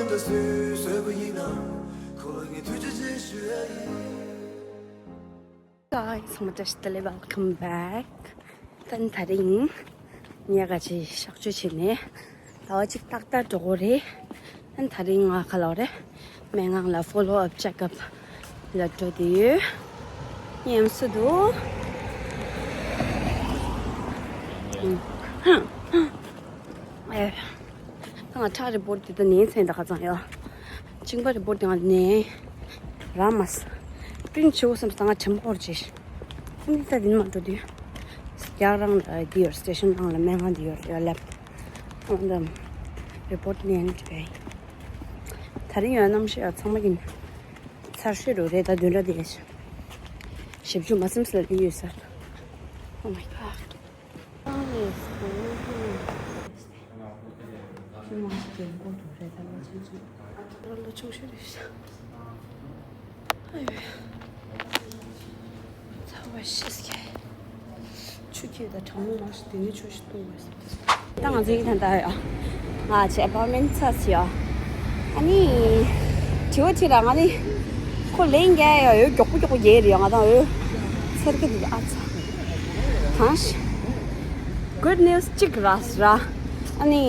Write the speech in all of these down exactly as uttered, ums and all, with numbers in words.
ད་སུས་བཟོས་པ་ཡིན་ནམ། ཁོ་ལ་ངས་ཐུགས་རྗེ་ཆེ་ཞུ་ཡ་ཡིན། Guys, welcome back. ད་ད་རིང་ངས་ག་ཅིག་གཤག་བཅོས་བྱས་ནས་ཟླ་བ་གཅིག་ཏག་ཏག་འགྲོ་གི་རེད། ད་ད་རིང་ང་ག་ལ་རེད། སྨན་ཁང་ལ་follow up checkup ལ་འགྲོ་དེ་ཡོད། ཉམས་སུ་འདུག་ཨེ། ད་ང་ཁྲག་རི་པོར་ཊི་དེ་ད་ནས་ཚན་ད་ཁ་ཚང་ཡོད། གཅིན་པ་རི་པོར་ཊི་དེ་ང་ནས་རང་མ་ས་པིན་ཆེ་བོ་སམ་ས་ང་ཆེན་པོ་རེད་ཅེས། ཨ་ནི་ད་དེ་ནས་མ་འགྲོ་དུས་རྒྱག་རང་ལ་དེ་ཡོད། སི་ཊེ་ཤན་ནང་ལ་སྨན་ཁང་དེ་ཡོད་ཡོད་ལབ། ཨ་ནི་རི་པོར་ཊི་ནས་ནས་བྲིས་པས། ད་རིང་ཡོད་རྣམ་ཤེས་ཡོད་ཚང་མ་གིན་ཚར་ཤོས་རུ་རེད། ད་བདུན་ཕྲག་དེ་ཞིབ་འཇུག་མ་སེམས་ལ་དེ་ཡོད་ས། Oh my god. ཚ་བ་ཤི་སྐྱེ། ཆུ་ཁྱེར་དང་གྲང་མོ་མང་ཞིག་དེ་ནས་ཆུ་ཞིག་བཏུང་བས། ད་ང་ཚོའི་ད་ལྟ་ཡོད། ང་ཆེ་ཨ་པར་མེན་ཊི་ཚ་ཡོད། ཨ་ནི་དྲི་བ་དྲིས་ར། ང་ནི་ཁོ་ལན་རྒྱག་ཡ་ཡོད། མགྱོགས་པོ་མགྱོགས་པོ་རྒྱག་རེད་ཡ། ང་དང་འོ་ཚེར་གི་འདུག་ཨ་ཚ། གང་ཞིག Good news གཅིག་རག་ར། ཨ་ནི་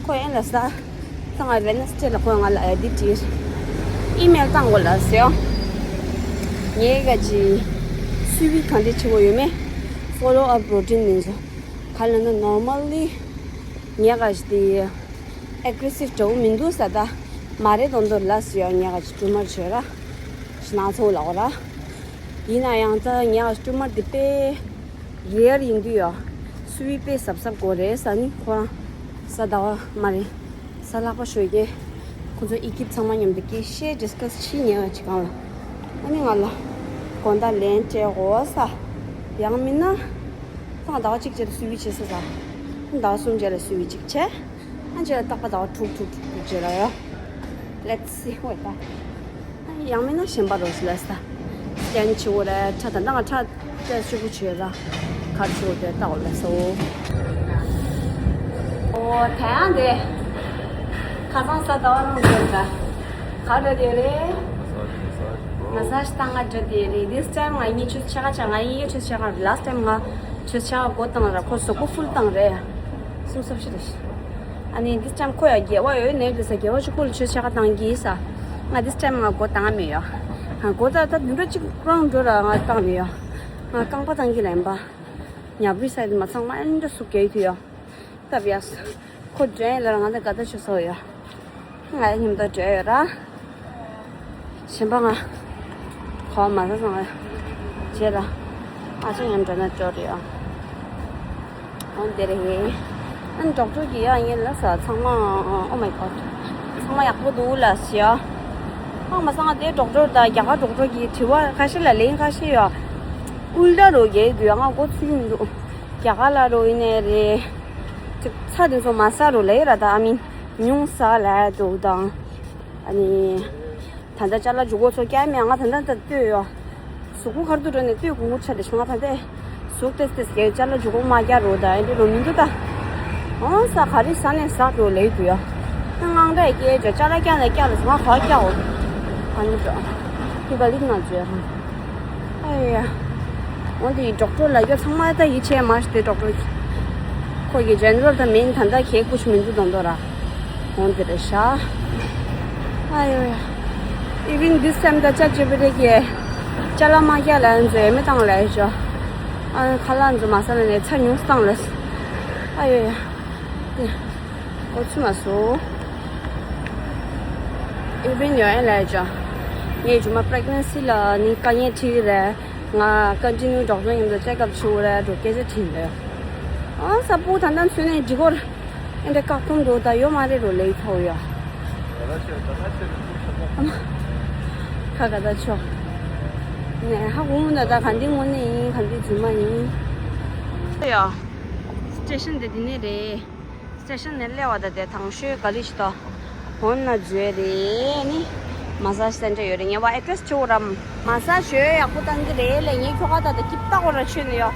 ཁོ་ཡན་ལ་ས། ད་ང་ཝེ་ནེ་སི་ཌེ་ལ་ཁོ་ང་ལ་ཨེ་འདི་བྲིས། ཨི་མེལ་བཏང་དགོས་ལ་ཟེར། ངས་ག་ཅི་སུས་བི་གང་འདྲ་བྱེད་དགོས་ཡོད་མེད། Follow up routine ནི་ཚོ་ག་ལ་ན་normally ངས་ག་ཅི་དེ་aggressive འདྲ་བོ་མི་འདུག་ས། ད་མ་རེད་མདོག་མདོག་ལ་ཟེར་ཡ། ངས་ག་ཅི་ཊུ་མར་བྱོས་ར། སྣ་ཚོགས་ལ་འོ་ར། ཡིན་ན་ཡང་ད་ངས་ཊུ་མར་འདི་དཔེ་རེར་ཡིན་དུས་ཡོད། སུས་བི་དཔེ་གཟབ་གཟབ་དགོས་རེད་ས། ནི་ཁོ་རང་ས་ཟླ་བ་མ་རེད། ས་ལྷག་པ་ཞོ་རྒྱས་ཁོ་ཚོ་ཨི་ཀིབ་ཚང་མ་མཉམ་དུ་སྐད་བཤད་ཌི་སི་ཀ་སི་བྱེད་ཉེ་བ་ཅིག་གང་ལ། ཨ་ནི་ང་ལ་དགོང་དག་ལན་སྤྲད་དགོས་ས། ཡང་མིན་ན་ད་ང་ཟླ་བ་གཅིག་རྗེས་ལ་སུས་བི་བྱེད་ས་ས། ཟླ་བ་གསུམ་རྗེས་ལ་སུས་བི་གཅིག་བྱས། ཨ་རྗེས་ལ་རྟག་པར་ཟླ་བ་དྲུག་དྲུག་དྲུག་དྲུག་རྗེས་ལ་ཡོད། Let's see what that. ཡང་མིན་ན་གཞན་པ་རོ་ཞིག་ལ་ས། སྐྱེན་ཆེ་བོ་རེད། ཁྲ་ད་ནང་ཁྲ་སྐྱེ་ཆེ་བོ་ཆེ་ར། ཁ་ཆེ་བོ་དེ་ལྟ་བ་ལ་སོ། ཨོ་ད་ཡང་དེ་ཁ་སང་ས་ཟླ་བ་ནང་འགྲོ་ད་ག་འགྲོ་དེ་རེད། མ་སཱ་ཇི་བཏང་ང་འགྲོ་དེ་རེད། This time ང་གཉིས་ཆུ་ཆ་ག་ཆ། ང་གཉིས་ཆུ་ཆ་ག་རེད། Last time ང་ཆུ་ཆ་ག་སྒོ་བཏང་ར་ཁོ་གཟུགས་པོ་ཧྥུལ་བཏང་རེད། སུམ་སོབ་ཤི་རེད། ཨ་ནི་this time ཁོ་ཡ་རྒྱལ་བ་ཡོད་ནས་དུས་ས་རྒྱལ་བ་ཕྱུག་པོ་ལ་ཆུ་ཆ་ག་བཏང་གི་ས། ང་this time ང་སྒོ་བཏང་མེད་ཡ། ང་སྒོ་ད་ད་བདུན་ཕྲག་གཅིག་རང་འགྲོ་ར་ང་བཏང་མེད་ཡ། ང་རྐང་པ་བཏང་གི་ལན་པ། ཉ་བུའི་ས་དེ་མ་ཚང་མ་ཨེ་འདྲ་སུ་གས་དུས་ཡ། སྟབས་ཡ། ཁོ་འདྲེན་ལ་ང་ད་དགའ་ད་ཆུ་སོ་ཡ། ང་ཡ་ཉིམ་ད་འདྲེ་ཡོད་ར། གཞན་པ་ང་གོ་མ་ས་སོང་ང་རྗེས་ལ་ཨ་ཅག་ཡང་འགྲོ་ན་ཅོ་རེད་ཨ། འོན་དེ་རེད། ཨ་ནི་ཌོག་ཊར་གྱིས་ཡ་ཡིན་ལ་ས་ཚང་མ། Oh my god. ཚང་མ་ཡག་པོ་འདུག་ལ་ཟེར་ཡ། ཨ་མ་སང་ང་དེ་ཌོག་ཊར་དང་རྒྱ་གར་ཌོག་ཊར་གྱིས་དྲི་བ་ཁ་ཤས་ལ་ལན་ཁ་ཤས་ཡོད། ཀུལ་ཌ་རོ་རྒྱལ་དུས་ང་མགོ་ཚོས་ཀྱི་མི་འདུག་རྒྱ་གར་ལ་རོ་ཡིན་ནའི་རེད། ཅིག་ཚ་དེ་ཚོ་མ་ཟ་རོ་ལས་ར། ད་ཨ་མི་ཉུང་ཟ་ལས་འདུག་དང་། ཨ་ནི། ད་ལྟ་ཅ་ལག་འཇུག་གོ་ཚོ་རྒྱག་མེད། ང་ད་ལྟ་ད་ལྟོས་ཡོད། གཟུགས་པོ་ཁར་དུ་འགྲོ་ནས་ལྟོས་དགོས་མཁོ་ཆགས་ཏེ་ང་ད་ལྟ་གཟུགས་ཏེས་ཏེས་རྒྱག་ཅ་ལག་འཇུག་གོ་མ་རྒྱག་རོ་ད་ཨེ་འདྲ་རོ་མི་འདུག་ད། ཨང་ས་ག་རེ་ཟ་ནས་ཟ་འགྲོ་ལས་དུས་ཡ། ད་ངང་འདྲ་སྐྱེས་ཅོ་ཅ་ལག་རྒྱག་ནས་རྒྱག་ལ་ང་ག་རྒྱག་འོ། ཨ་ནི་ཅོ། ཁུ་ག་ལིག་ན་ཅོ་ཡ། ཨ་ཡ། འོན་ཏེ་ཌོག་ཊར་ལ་ཡོད་ཚང་མ་ད་ཡིད་ཆེས་མ་ཞིག་སྟེ་ཌོག་ཊར་ཁོ་གི་ཇེ་ནེ་རལ་ད་མིན་ད་ལྟ་ཁེ་ཀུ་ཆུ་མི་འདུག་དོན་དོ་ར། འོན་ཏེ་རེད་ཤག་ཨ་ཡོ་ཡ། Even this time ད་ཅ་ཅེ་བི་རེ་གི་ཅ་ལག་མ་རྒྱག་ལ་འཛོལ་མི་བཏང་ལ་ཡོད་ཅོ། ཨ་ཁ་ལག་འཛོལ་མ་ས་ལ་ནས་ཚ་ཉུང་སྟངས་ལ། ཨ་ཡོ་ཡ། འོ་ཚུ་མ་སོ། ཨེ་བན་ཡོ་ཨེ་ལ་ཅོ། ངས་ཇུ་མ་པྲེག་ནན་སི་ལ་ནི་དཀའ་ངལ་འཕྲད་ཀྱི་རེད། ང་ཀོན་ཊི་ནིའུ་ཌོག་ཊར་མཉམ་དུ་ཅེག་ཨབ་བྱེད་དགོས་རེད་འགྲོ་སྐད་ཆ་དྲིས་འདོད། ཨ་ས་པུ་ད་ལྟ་མཚོན་ནས་འགྲིག་གོ་ར། ཨེ་འདྲ་བཀག་སྡོམ་འགྲོ་ད་ཡོད་མ་རེད་རོ་ལེགས་ཐོག་ཡོ། ཁ་ག་ད་ཆོག་ནས་ཧ་གོ་མོ་ད་ད་ག་འདི་དངོས་གནས་ཡིན་ག་འདི་རྫུན་མ་ཡིན། ཡོ། སི་ཊེ་ཤན་དེ་འདི་ནས་རེད། སི་ཊེ་ཤན་ནས་སླེབས་པ་དང་དེ་དང་ཤོས་ག་ལི་ཞིག་ཏོ། འོ་ན་འཛུལ་རེད་ནི། མ་སཱ་ཇི་སེན་ཊར་ཡོད་རེད། ངས་བ་ཨེ་ཌི་རེ་སི་བྱེད་དགོས་རམ། མ་སཱ་ཇི་ཡོད་ཡག་པོ་བཏང་གི་རེད་ལས་ངས་ཁྱོ་ག་ད་ད་སྐྱིབས་ལྟ་དགོས་ར་ཆོད་ནི་ཡོ།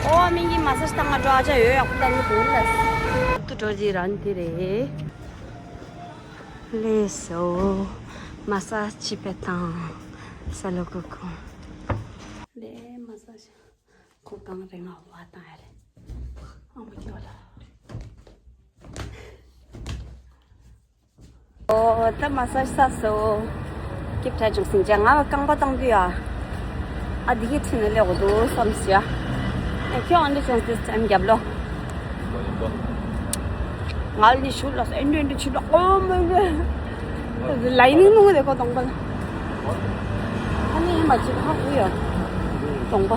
ཨོ་མིན་གྱི་མ་སཱ་ཇི་བཏང་ང་འགྲོ་ཨ་ཅག་ཡོད་ཡག་པོ་བཏང་གི་འདུག་ལ། ཏུ་འགྲོ་རྗེས་རང་དེ་རེད། ལས་སོ། མ་སཱ་ཇི་བྱེད་པ་དང་། ས་ལོ་གོ་གོ། ལས་མ་སཱ་ཇི། ཁོ་གང་རེ་ང་བ་དང་ཡ་རེ། ཨ་མ་ཀྱོ་ལ། ཨོ། ད་མ་སཱ་ཇི་ས་སོ། སྐྱིབ་ཐ་ཅུང་སིང་ཅ་ང་བ་རྐང་པ་བཏང་དུས་ཡ། ཨ་འདི་གི་ཁྲིད་ནས་ལེགས་འདུག་བསམ་སི་ཡ། ཨེ་ཁྱོད་ཨ་འདི་ཅུང་སི་ཙམ་རྒྱབ་ལོ། ང་ལ་ནི་ཤུགས་ལ་ཨེ་འདྲ་འདྲ་ཆུ་ལ་ཨོ་མ་གི། ལའི་ནིང་ནུ་དེ་ཁོ་གདོང་པ་ལ། ཨ་ནི་ཡིན་པ་ཅིག་ཧ་གོ་ཡོད། གདོང་པ།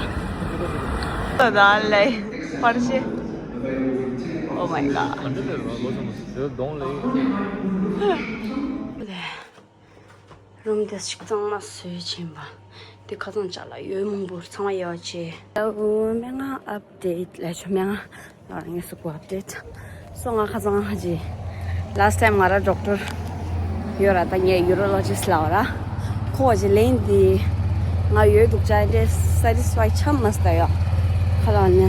ད་ལའི་པར་ཤེ། Oh my god. རུམ་དེ་ཞིག་གཙང་མ་བཟོས་ཕྱིན་པ། དེ་ཁ་སང་ཅ་ལག་ཡོད་མང་པོ་ཚང་མ་ཡོད་ཅེ། ཨོ་མེ་ང་ཨབ་ཌེཊ་ལས་ཆོ་མེ་ང་ལོ་རང་ངས་སུ་གོ་ཨབ་ཌེཊ་སོ། ང་ཁ་སང་ཧ་ཅི་ལཱ་སི་ཊི་ཊའིམ་ང་ར་ཌོག་ཊར་ཡོད་ར། ད་ངས་ཡུ་རོ་ལོ་ཇི་སི་ཊི་ལབ་ར། ཁོ་ཧ་ཅི་ལན་དེ་ང་ཡོད་འདུག་ཅག་དེ་སེ་ཊི་སི་ཕའི་ཆགས་མ་སྟ་ཡོད། ཁ་ལ་ནི་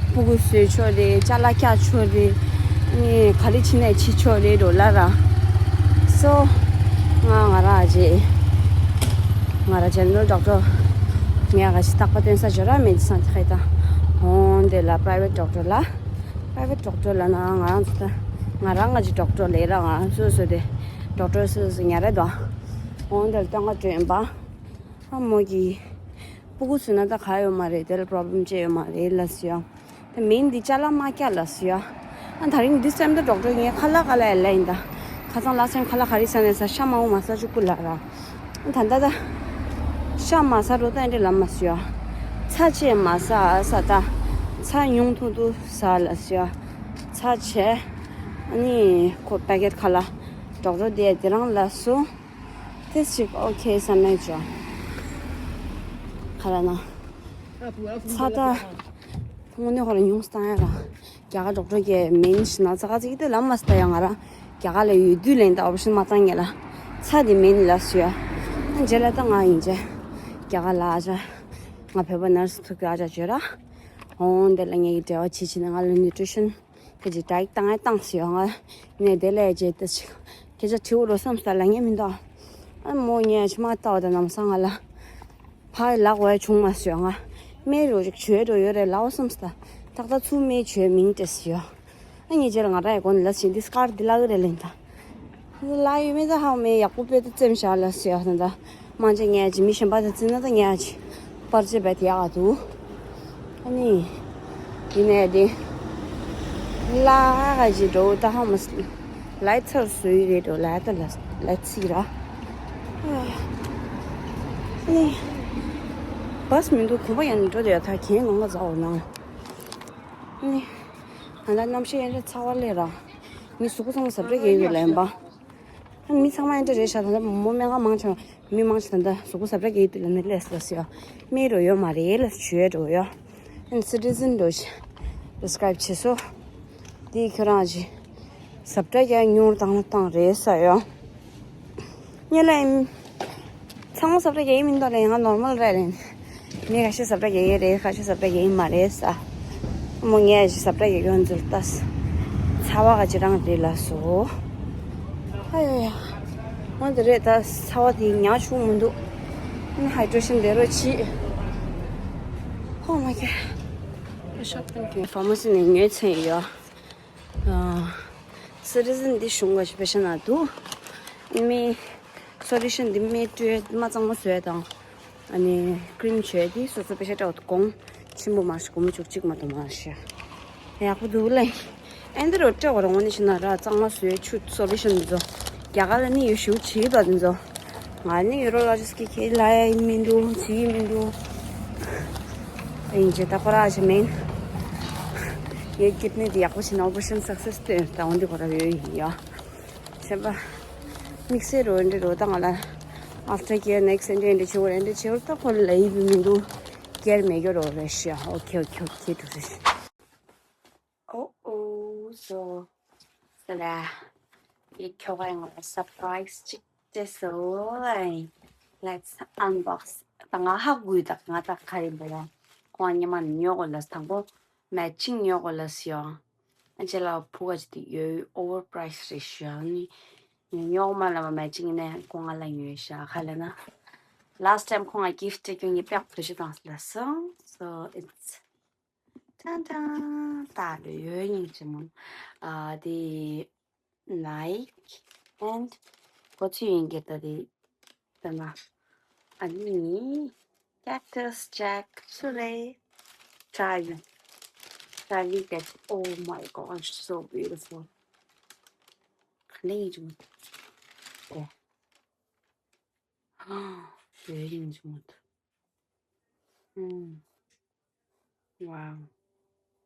སྤུ་གུ་བཟོས་ཆོག་རེད། ཅ་ལག་བཀྱག་ཆོག་རེད། ནི་ག་རེ་བྱེད་ནས་བྱེད་ཆོག་རེད་འགྲོ་ལ་ར། སོ་ང་ང་ར་ཨ་ཅེ། ང་ར་ཇེ་ནེ་རལ་ཌོག་ཊར་ངས་ག་ཞིག་རྟག་པར་སྟོན་ས་ཅོ་ར་མེད་ཅི་སང་ཁེ་ད། འོང་དེ་ལ་པ་རའི་ཝེཊ་ཌོག་ཊར་ལ། པ་རའི་ཝེཊ་ཌོག་ཊར་ལ་ན་ང་རང་ཚོ་ད་ང་རང་ང་ཅི་ཌོག་ཊར་ལས་ར་ང་རང་སོ་སོ་དེ་ཌོག་ཊར་སོ་སོ་ཉ་རེད་དོ། འོང་དེ་ལ་སྟོན་ག་སྤྲོད་ཡིན་པ། ཨ་མོ་གི་སྤུ་གུ་བཟོས་ན་ད་ག་ཡོད་མ་རེད། དེ་ལ་པོ་རོབ་ལེམ་ཅི་ཡོད་མ་རེད་ལ་སི་ཡ། ད་མིན་འདི་ཅ་ལག་མ་བཀྱག་ལ་སི་ཡ། ཨ་ད་རིང་འདི་སེམས་ད་ཌོག་ཊར་ངས་ཁ་ལག་ཁ་ལག་ཡ་ལ་ཡིན་ད། ཁ་སང་ལ་སེམས་ཁ་ལག་ག་རེ་ཟ་ནས་ཟ་ཤ་མ་འོ་མ་ཟ་ཆུ་ཀུ་ལ་ར། ཨ་ད་ད་ད། ཤ་མ་ཟ་རོ་ད་འདྲེ་ལ་མ་སི་ཡ། ཚྭ་ཆེ་མ་ཟ་ཟ་ད། ཚྭ་ཉུང་ཐུང་དུ་ཟ་ལ་སི་ཡ། ཚྭ་ཆེ། ཨ་ནི་ཁོ་པེ་ཀེཊ་ཁ་ལག་ཌོག་ཊར་དེ་དེ་རང་ལ་སོ། དེ་ཞིག་ཨོ་ཁེ་ས་མེད་ཅོ། ཁ་ལ་ན། ཚྭ་ད། དངོས་གནས་ཁོ་རང་ཉུང་སྟངས་ཡ་ར། རྒྱ་གར་ཌོག་ཊར་གྱི་མིན་ཤི་ན་ཚ་ག་ཚིག་དེ་ལམ་མ་སྟ་ཡ་ང་ར། རྒྱ་གར་ལ་ཡོད་དུས་ལན་ད་ཨོ་པ་རེ་ཤན་མ་བཏང་ངེ་ལ། ཚྭ་དེ་མིན་ལ་སུ་ཡ། རྗེས་ལ་ད་ང་ཡིན་ཅེ། རྒྱ་གར་ལ་ཨ་ཅག་ང་བོད་པ་ནར་སི་ཐུག་གི་ཨ་ཅག་བརྗོད་ར། འོང་དེ་ལ་ངེད་ཀྱི་འབྲེལ་བ་བྱེད་ཕྱིན་ནས་ང་ལ་ནིའུ་ཊི་རི་ཤན་གི་ཅིག་ཌ་ཡེཊ་བཏང་ཡ་བཏང་སི་ཡ་ང་། ནས་དེ་ལས་རྗེས་ད་ཅིག་སྐད་ཆ་དྲི་འུ་རོ་བསམ་སྟ་ལ་ངས་མི་འདུག་ཨ་མོ་ངས་ཕྱི་མ་ལྟ་བ་དང་ལམ་སང་ང་ལ། ཕར་ལག་བས་བྱུང་མ་སོང་ང་། སྨན་རོ་ཅིག་བྱོས་འགྲོ་ཡོད་རེད་ལའོ་བསམ་སྟ། ཏག་ཏག་ཚུར་སྨན་བྱོས་མིང་སྤྲད་སི་ཡོ། ཨ་ངས་རྗེས་ལ་ང་རང་ཡི་གོ་ནས་ལ་ཞིག་འདི་སྐར་འདི་ལག་རེད་ལེན་ད། ལ་ཡོད་མེད་ད་ཧའོ་མེད་ཡག་པོ་དཔེ་ད་བཙེམ་བཞག་ལ་སི་ཡོ་ད་ད། མང་ཆེ་ངས་ཅི་མི་གཞན་པ་ད་བརྩིས་ན་ད་ངས་ཅི། པར་ཆས་བས་དེ་ཡག་འདུག་ཨ་ནི། ཡིན་ནའི་དེ། ལ་ག་ཅི་འགྲོ་ད་ཧ་མ་སི། ལའི་ཚར་སོ་ཡི་རེད་འགྲོ་ལའི་ད་ལ་ལའི་ཚིག་ར། ཨ་ནི། བས་མི་འདུག་གོམ་པ་ཡང་འགྲོ་དེ་ཡ་ད་གྱེན་ལོང་ག་ཛ་འོ་ན། ཨ་ནི། ང་ད་གནམ་གཤིས་ཡང་རེ་ཚ་བ་ལས་ར། མི་གཟུགས་པོ་ཚང་མ་ཟབ་ར་གྱེན་ཡོད་ལ་ཡིན་པ། ཨ་ནི་མི་ཚང་མ་ཡང་འདྲ་རེད་ཤག་ད་ལྟ་མོ་སྨན་ཁང་མང་ཆེ་བ། མི་མང་ཆེ་ད་ལྟ་གཟུགས་པོ་ཟབ་ར་གྱེས་དུས་ལ་ནི་ལས་ལ་སི་ཡ། སྨན་རོ་ཡོད་མ་རེད་ལ་ཞུ་ཡ་འགྲོ་ཡ། ཨན་སི་ཊི་ཟན་འགྲོ་ཞིག་ཌི་སི་ཀ་རའིབ་བྱེད་སོ། འདི་ཁྱོད་རང་ཞིག་ཟབ་ར་གྱེས་ཉུང་བཏང་བཏང་རེད་ས་ཡ། ཉེ་ལ་ཨིན། ཚང་མ་ཟབ་ར་གྱེས་མི་འདུག་ལ་ཡང་ནོར་མལ་རེད་ལ། མི་ཁ་ཤས་ཟབ་ར་གྱེས་རེད་ཁ་ཤས་ཟབ་ར་གྱེས་མ་རེད་ས། མོ་ངས་ཞིག་ཟབ་ར་གྱེས་ཡོད་འཛུལ་ལྟ། ཚ་བ་ག་ཅི་རང་རེད་ལ་སོ། ཨ་ཡོ་ཡ། འོན་ཏེ་རེད་ད་ཚ་བ་དེ་ཉག་ཆུང་མི་འདུག་ཨ་ནི་ཧའི་ཌྲེ་ཤན་བདེ་རོགས་གྱིས། ཧོ་མ་ཁེ། ཕ་མ་སི་ནས་ཉོས་ཚན་ཡོད། སི་ཊི་ཟན་འདི་གཞུང་ག་ཞིག་པེ་ཤ་ན་འདུག་མི་སོ་ལུ་ཤན་འདི་མི་སྤྲོད་མ་གཙང་མ་བཟོས་དང་། ཨ་ནི་ཀྲིམ་བྱས་ཏེ་སོ་སོ་པེ་ཤ་སྤྲད་དགོངས་ཆེན་པོ་མ་ཞིག་སྒོར་མོ་བཅུ་གཅིག་མ་གཏོགས་མ་ཤི། ཡག་པོ་འདུག་ལེ། ཨེ་འདི་རུ་སྤྲད་བར་འོང་ནི་ཤི་ན་ར་གཙང་མ་བཟོས་ཆུ་སོ་ལུ་ཤན་འདི་ཚོ་རྒྱ་གར་ལ་ནི་ཡོད་ཞུ་བྱིས་པ་འདི་ཚོ་ང་ནི་ཡུ་རོ་ལོ་ཇི་སི་ཀི་ཁྱེད་ལ་ཡ་ཡིན་མི་འདུག་བྱིས་ཡིན་མི་འདུག་ཨིན་ཇི་ད་ཁོ་ར་ཞིག་མིན། ཡའི་ཀིད་ནི་འདི་ཡག་པོ་བྱས་ན་ཨོ་པ་རེ་ཤན་སག་སེ་སི་སྟོན་ད་འོང་འདི་ཁོ་ར་ཡོད་ཡིན་ཡ། བྱས་པ། དམིགས་བསལ་རོ་འདྲི་རོ་ད་ང་ལ། after care next འདྲི་འདྲི་བྱེད་འོ་འདྲི་བྱེད་འོ་ད་ཁོ་ལ་ཡིབ་མི་འདུག་སྐྱེར་མེད་རྒྱུ་རོ་རེ་ཤི་ཨོ་ཁེ་ཨོ་ཁེ་ཨོ་ཁེ་འགྲོ་རེ་ཤི། ཨོ་ཨོ་སོ། སི་ལ། ཡེ་ཁྱོ་ག་ང་ལ་སར་པ་རའི་སི་ཅིག་སྤྲད་སོང་། Let's unbox. ད་ང་ཧ་གོ་ད་ང་ད་ག་རེ་འབོ་ཡ། ཁོང་ཉི་མ་ཉོ་གོ་ལ་དང་པོ་matching ཉོ་གོ་ལ་སི་ཡ། ཨ་ཅེ་ལ་ཕུ་ག་ཅི་དེ་ཡོད་over price རེ་ཤི་ཨ་ནི། ཉོ་མ་ལ་མ་མེ་ཅིང་ནས་ཁོང་ང་ལ་ཉོས་ཤག་ཁ་ལ་ན། Last time ཁོང་ང་gift དེ་ཁྱོད་ཉིད་པེག་བུ་ཞིག་བཏང་ལ་སོང་། So it's ཏན་ཏན་ད་ལོ་ཡོད་ཉིན་ཅི་མོ། ཨ་དེ་Nike and གོ་ཚུལ་ཡིན་གྱི་ད་དེ་ད་ན་ཨ་ནི་Cactus Jack ཚུ་རེད། Try it. Try it. Oh my gosh, so beautiful. ག་ནས་ཡིན་ཅི་མོ། ཨོ། ཡོད་ཡིན་ཅི་མོ། ཨུམ། Wow.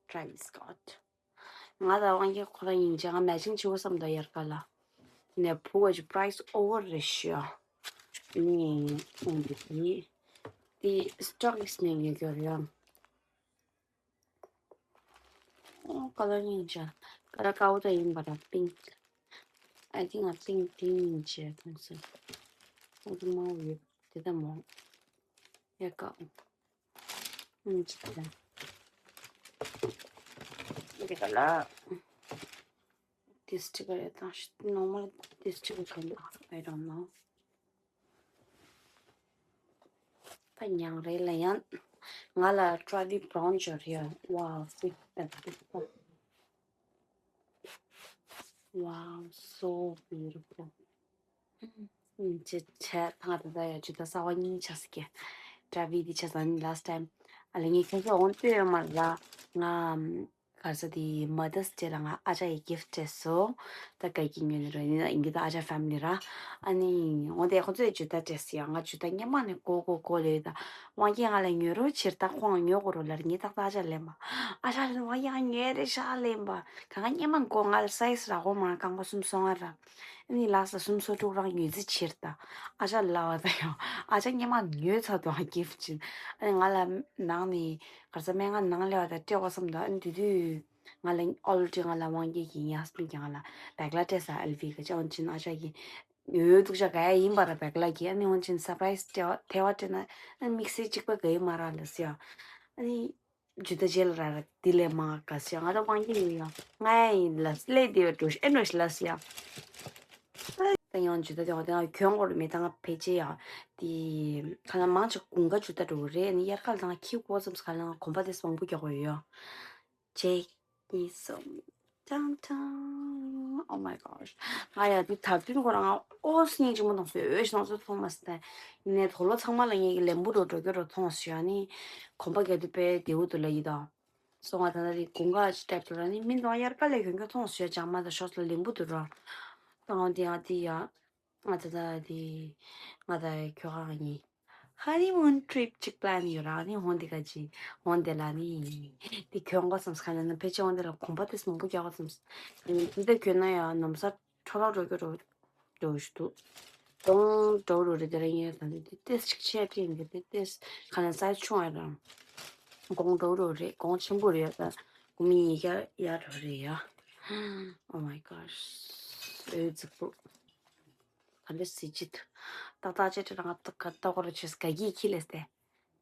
Travis Scott. ང་ལ་དབང་གིས་ཁོ་རང་ཡིན་ཅང་matching བྱེད་དགོས་བསམ་འདུག་ཡར་ཀ་ལ། ནས་བུ་བ་ཅིག་price over རེད་ཤག་ནི་འོང་འདུག་གི། དེ་StockX ནས་ཉོས་རྒྱུ་རེད་ཡ། ཨོ་color ཡིན་ཅང་color དཀར་པོ་ད་ཡིན་པ་ར་pink. I think I think དེ་ཡིན་ཅེས་མཐོང་སོང་། ཨོ་དེ་མ་ཡོད་དེ་ད་མོ། ཡ་ཀ། ཨུམ་ཅི་ད། འདི་ག་ལ། This sticker ཡོད་དང་normal this sticker ག་ལ། I don't know. ད་ཉང་རེ་ལ་ཡང་ང་ལ་Travis Brown ཅོ་རེ་ཡ། Wow, fit that fit that. Wow, so beautiful. ཨུམ་ཅི་བྱས་ཐང་ད་ད་ཡ་ཅི་ད་ས་བ་གཉིས་ཆགས་སི་ཀྱེ། Travis འདི་ཆ་ཚང་last time ཨ་ལེ་ངས་ཁྱེད་ཚོ་འོང་ལྟོས་ཡོད་མ་ར། ང་ག་ས་དེ་Mother's Day ལ་ང་ཨ་ཅག་གི་gift སྤྲད་སོང་། ད་ག་གི་ཉོས་ནི་ར་ཡིན་ན་ཡིན་གི་ད་ཨ་ཅག་family ར། ཨ་ནི་འོ་དེ་ཁོ་ཚོས་ཇུ་ད་སྤྲད་སི་ཡ། ང་ཇུ་ད་སྔན་མ་ནས་གོ་གོ་གོ་ལེ་ད། དབང་རྒྱལ་ང་ལ་ཉོ་རོགས་བྱེད་ད་ཁོང་ཉོ་དགོས་རོགས་ལ་ངས་ཏག་ཏག་ཨ་ཅག་ལེན་པ། ཨ་ཅག་ལེན་དབང་རྒྱལ་ང་ཉོས་རེད་ཤག་ལེན་པ། ག་ང་སྔན་མ་གོ་ང་ལ་size རག་གོ་མ་རྐང་པ་གསུམ་སོང་ང་ར། ཨ་ནི་last ལ་སུམ་སོ་དྲུག་རང་ཉོས་རྩིས་བྱེད་ད། ཨ་ཅག་ལ་བ་ད་ཡང་ཨ་ཅག་སྔན་མ་ཉོས་ཚར་དུ་gift བྱིན། ཨ་ནི་ང་ལ་ནང་ནས་ག་ས་སྨན་ཁང་ནང་ལས་བ་ད་སྤྲད་དགོས་བསམ་ད། ཨ་ནི་དུས་དུས་ང་ལ་already ང་ལ་དབང་རྒྱལ་གྱི་ངའི་husband ཀྱིས་ང་ལ་བེག་ལ་སྤྲད་ས་ཨེལ་ཝི་ག་ཅག་འོན་ཅིན་ཨ་ཅག་གི་ཡོད་འདུག་ཅག་ག་ཡ་ཡིན་པ་ར་བེག་ལ་གི། ཨ་ནི་འོན་ཅིན་surprise དེ་བ་དེ་བ་སྤྲད་ན་ཨ་དམིགས་བསལ་གཅིག་པ་ག་ཡི་མ་རག་ལ་སི་ཡ། ཨ་ནི། ཇུ་ད་ཇེལ་ར་ར་དེ་ལས་མ་ག་སི་ཡ། ང་ད་དབང་རྒྱལ་ཡིན་ཡ། ང་ཡ་ཡིན་ལ་སི་ལེ་དེ་བ་འགྲོ་ཤི་ཨེ་འགྲོ་ཤི་ལ་སི་ཡ། ད་ཡང་ཇུ་ད་དེ་བ་དེ་ང་གྱོན་དགོས་རེད་མེད་ད་ང་ཕལ་ཆེར་ཡ། དེ་ག་ལ་མང་ཆེ་དགུན་ཁ་ཇུ་ད་འགྲོ་གི་རེད། ཨ་ནི་དབྱར་ཁ་ལ་ད་ང་ཁྱི་གོ་ཙམ་ས་ག་ལ་ང་གོམ་པ་དེ་སི་མང་པོ་རྒྱག་དགོས་ཡོད་ཡ། Check this out. ཏང་ཏང་། Oh my gosh. ང་ཡ་དེ་ད་དུང་ཁོ་རང་ཨོ་སྙིང་རྗེ་མོ་དང་སོས་ཤི་དང་སོ་ཐོང་མ་སྟེ། ཡིན་ནའི་དོ་ལོ་ཚང་མ་ལ་ངེད་ཀྱི་ལེན་པོ་འགྲོ་འགྲོ་རྒྱུ་རོ་ཐོང་སོ་ཡ་ནི། གོམ་པ་རྒྱག་དུས་དཔེ་བདེ་བོ་འདུག་ལ་ཡི་དང་། སོ་ང་ད་ལྟ་དེ་དགུན་ཁ་ཅིག་སྟེབ་ཏུ་ར་ནི་མི་འདུག་དབྱར་ཁ་ལས་གྱོན་གྱོན་ཐོང་སོ་ཡ་ཅང་མ་ད་ཤོག་ལ་ལེན་པོ་འདུག་ར། ཏང་དེ་ཡ་དེ་ཡ། ང་ད་ད་དེ་ང་ད་ཁྱོ་ག་ང་གཉིས། Honeymoon trip ཅིག་plan ཡོད་ར་ནི་ཧོན་དེ་ག་ཅི་ཧོན་དེ་ལ་ནི། དེ་གྱོན་གོ་བསམ་ས་ཁ་ན་ན་ཕལ་ཆེར་ཧོན་དེ་ལ་གོམ་པ་དེ་མང་པོ་རྒྱག་གོ་བསམ་ས། དེ་འདྲ་གྱོན་ན་ཡང་ནམ་ས་འཕྲོ་ར་འགྲོ་གྱོ་འགྲོ་འགྲོ་ཞུ་འདུག་གདོང་འགྲོ་རུ་རེད་དེ་ར་ཡིན་ཡ་ད་འདི་དེ་ཏེས་ཅིག་ཆེ་ཏེ་ཡིན་གྱི་དེ་ཏེས་ཁ་ན་སའི་ཆུང་བ་ར། གོང་འགྲོ་རུ་རེད་གོང་ཆེན་པོ་རེད་ཡ་ད། གོང་མི་ཡི་ག་ཡ་འགྲོ་རེད་ཡ། Oh my gosh. ཨོ་ཙི་པོ། ག་འདྲ་སྲིད་ཅིག་ཏག་ཏག་ཅེ་ཏྲ་ང་ཏག་ཏག་གོ་ར་ཆེས་ག་གི་ཁྱི་ལས་ཏེ།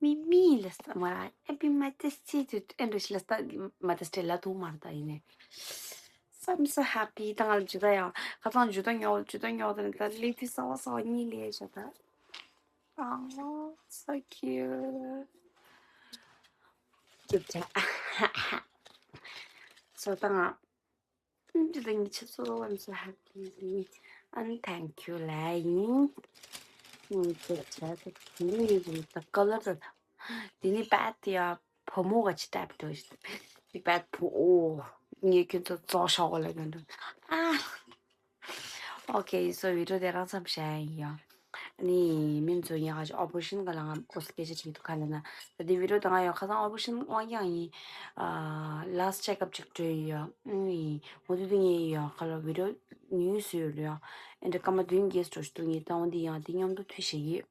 མི་མི་ལས་ཏེ་མ་ར་Happy Mother's Day to ཨེ་འདྲ་ཞིག་ལས་ཏེ་Mother's Day ལ་དུ་མར་ད་ཡིན་ནས། I'm so happy. ད་ང་ལ་ཇུ་ད་ཡ་ཁ་སང་ཇུ་ད་ཉོ་ཇུ་ད་ཉོ་ད་ནི་ད་ལི་ཏི་ས་བ་ས་བ་གཉིས་ལས་ཇུ་ད། Oh, so cute. ཇུ་ད། སོ་ད་ང་། འདི་ལ་ངི་ཆ་ཚོ་I'm so happy. And thank you ལ་ཡིན། ངི་ཆ་ཚོ་ད་ཁུ་ལི་ཡི་ད་ཀ་ལ་ད། འདི་ནི་པད་ཡ་བུ་མོ་ག་ཅི་ཏེབ་འགྲོ་ཞིག་འདི་པད་བུ་ཨོ། ངས་ཁྱོད་ཚོ་ཙོག་ཤོག་གོ་ལ་ག་འགྲོ། ཨ། Okay, so video དེ་རང་ཙམ་བྱས་ཡིན་ཡང་། ནི་མིན་ཚོ་ཡང་ཨ་ཅག་ཨོ་པ་རེ་ཤན་ག་ལ་ང་ཨོ་སི་སྐད་ཆ་བྱེད་འདུག་ག་ལ་ན། ད་དེ་video དང་ཡང་ཁ་སང་ཨོ་པ་རེ་ཤན་དབང་རྐྱང་ཡིན། ཨ་last check up ཅིག་འགྲོ་ཡིན་ཡང་། ཨུམ་ཡིན། མུ་མཐུད་དུ་ངས་ཡིན་ཡང་ཁ་ལ་video ཉུལ་སུ་ཡོད་ལ་ཡང་། ཨེ་འདྲ་སྐར་མ་བདུན་བརྒྱད་འགྲོ་ཞིག་འདུག་ངས་ད་འོ་འདི་ཡང་འདི་མཉམ་དུ་མཐུད་བྱེད་ཡིན།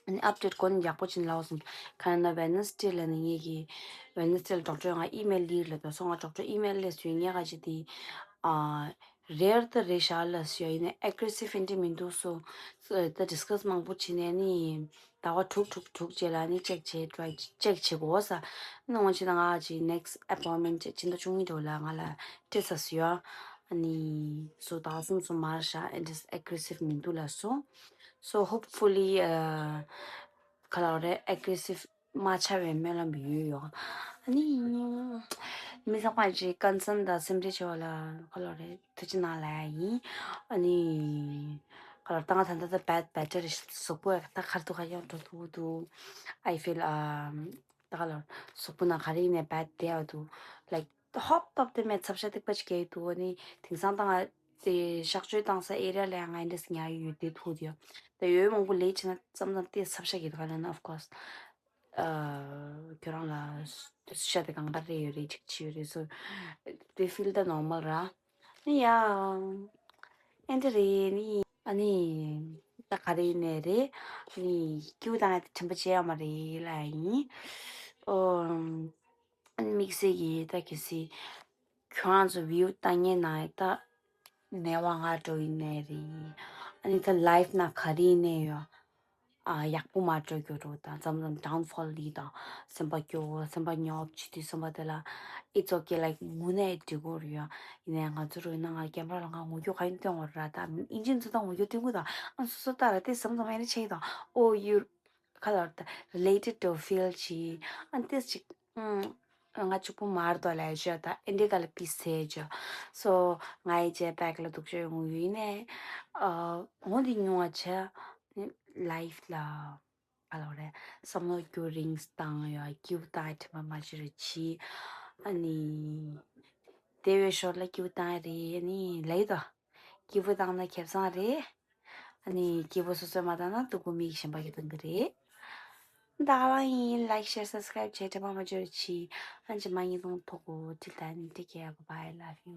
ཨ་ནི་update གོ་ནས་ཡག་པོ་ཅིག་ལབ་སོང་། ཁ་ན་Wednesday ལ་ནི་ངེད་ཀྱི་Wednesday ལ་doctor ང་email ལིར་ལ་ད་སོང་ང་doctor email ལས་སུ་ངས་ག་ཅི་དེ་ཨ་rare ད་རེད་ཤག་ལ་སུ་ཡིན་ན་aggressive ཨེ་འདྲ་མི་འདུག་སོ་ད་discuss མང་པོ་བྱས་ནས་ནི་ཟླ་བ་དྲུག་དྲུག་དྲུག་རྗེས་ལ་ནི་check བྱེད་try check བྱེད་དགོས་ས་ནི་འོང་ཕྱིན་ན་ང་ག་ཅི་next appointment ཕྱི་ཟླ་བཅུ་གཉིས་འགྲོ་ལ་ང་ལ་སྤྲད་ས་སུ་ཡ། ཨ་ནི་བཟོ་ལྟ་གསུམ་སོང་མར་ཤ་and just aggressive མི་འདུག་ལ་སོ། So hopefully uh ཁ་ལ་རེ་aggressive མ་ཆགས་པའི་སྨོན་ལམ་ཡོད་ཡོད། ཨ་ནི་མི་ཚང་མ་ཅིག་ཀན་སན་དང་སེམས་ཁྲལ་བྱེད་པ་ལ་ཁ་ལ་རེ་ཐུགས་རྗེ་གནང་ལ་ཡིན། ཨ་ནི་ཁ་ལ་ཏང་ད་ད་ད་bad better གཟུགས་པོ་ད་ཁར་ཐུག་ཁ་ཡང་འགྲོ་ཐུག་འདུག I feel um ད་ཁ་ལ་གཟུགས་པོ་ན་ག་རེ་ཡིན་ནའི་bad day འདུག like ཧོབ་ཏོབ་དེ་མེད་ཚབ་ཤ་སྟེགས་པ་ཅིག་གས་འདུག་ཨ་ནི་དེང་སང་ད་ང་དེ་གཤག་བཅོས་བཏང་ས་ཨེ་རི་ཡ་ལ་ཡང་ང་འདྲས་ཉར་ཡོད་དེ་ཐུག་དེ་ཡོད། ད་ཡོད་མང་པོ་ལས་བྱེད་ན་ཙམ་ཙམ་དེ་ཚབ་ཤ་གི་ད་ག་ལ་ན་of course ཁྱོད་རང་ལ་ཤ་དེ་གང་ལྟར་རེ་ཡོད་རེད་ཅིག་ཅི་ཡོད་རེད། So they feel the normal ར། ནི་ཡ་ཨེ་འདྲ་རེད་ནི་ཨ་ནི་ད་ག་རེ་ཡིན་ནའི་རེད། ནི་སྐྱིད་པོ་བཏང་ཡ་དེ་དྲན་པ་བརྗེད་ཡ་མ་རེད་ལ་ཡིན། ཨོ། ཨ་ནི་དམིགས་བསལ་གྱིས་ད་གལ་སྲིད་ཁྱོད་རང་ཚོ་view བཏང་མཁན་ནང་ད་ནས་བ་ང་འགྲོ་ཡིན་ནའི་རེད། ཨ་ནི་ད་life ནང་ག་རེ་ཡིན་ནའི་ཡོད། ཨ་ཡག་པོ་མ་འགྲོ་རྒྱུ་འགྲོ་དང་མཚམས་མཚམས་downfall ལི་དང་སེམས་པ་སྐྱོ་བོ་སེམས་པ་ཉོབ་ཅི་དུས་སེམས་པ་དེ་ལ་it's okay like དངོས་གནས་འགྲིག་གི་རེད་ཡ། ཡིན་ནའི་ང་ཚོ་རོལ་ན་ང་རྒན་པ་ལ་ང་ངོ་རྒྱུ་ག་ཡིན་སྟོན་བ་ར་ད་ཨིན་ཇིན་ཚོ་ད་ངོ་རྒྱུ་སྟོན་གི་ད་ཨ་སོ་སོ་ལྟ་ར་དེ་སེམས་ཙམ་ཨེ་རེ་ཆེ་གི་དང་ཨོ་ཡུ། ཁ་ལོར་ད་related to field ཅི་ཨ་ཏིས་ཅིག་ང་གཅིག་པུ་མར་དོ་ལས་བྱོས་ད་ཨིན་ཌི་ག་ལ་པི་སེ་བྱོས། སོ་ང་ཡི་ཅེ་པེག་ལ་འདུག་བྱོས་ཡོང་ཡོད་ནས་ཨ་འོ་འདི་ཉུང་བ་བྱས་ལའིཕ་ལ་ཁ་ལོར་རེ་བསམ་བློ་སྐྱོ་རིང་བཏང་ཡོད་སྐྱིད་བཏང་ཡ་དྲན་པ་མ་བྱེད་རེ་ཆི་ཨ་ནི་དེ་བའི་ཞོར་ལ་སྐྱིད་བཏང་ཡ་རེད་ཨ་ནི་ལའི་དོ། སྐྱིད་པོ་བཏང་ན་ཁེ་བཟང་རེད། ཨ་ནི་སྐྱིད་པོ་སོ་སོས་མ་བཏང་ན་སྡུག་པོ་མི་གཞན་པ་གིས་བཏང་གི་རེད། ད་ག་རང་ཡིན། Like, share, subscribe བྱེད་དྲན་པ་མ་བརྗེད་རོགས་གྱིས། ཨ་ནི་རྗེས་མ་ཉིན་གུང་ཐོག་གོ་till then take care, bye bye, love you.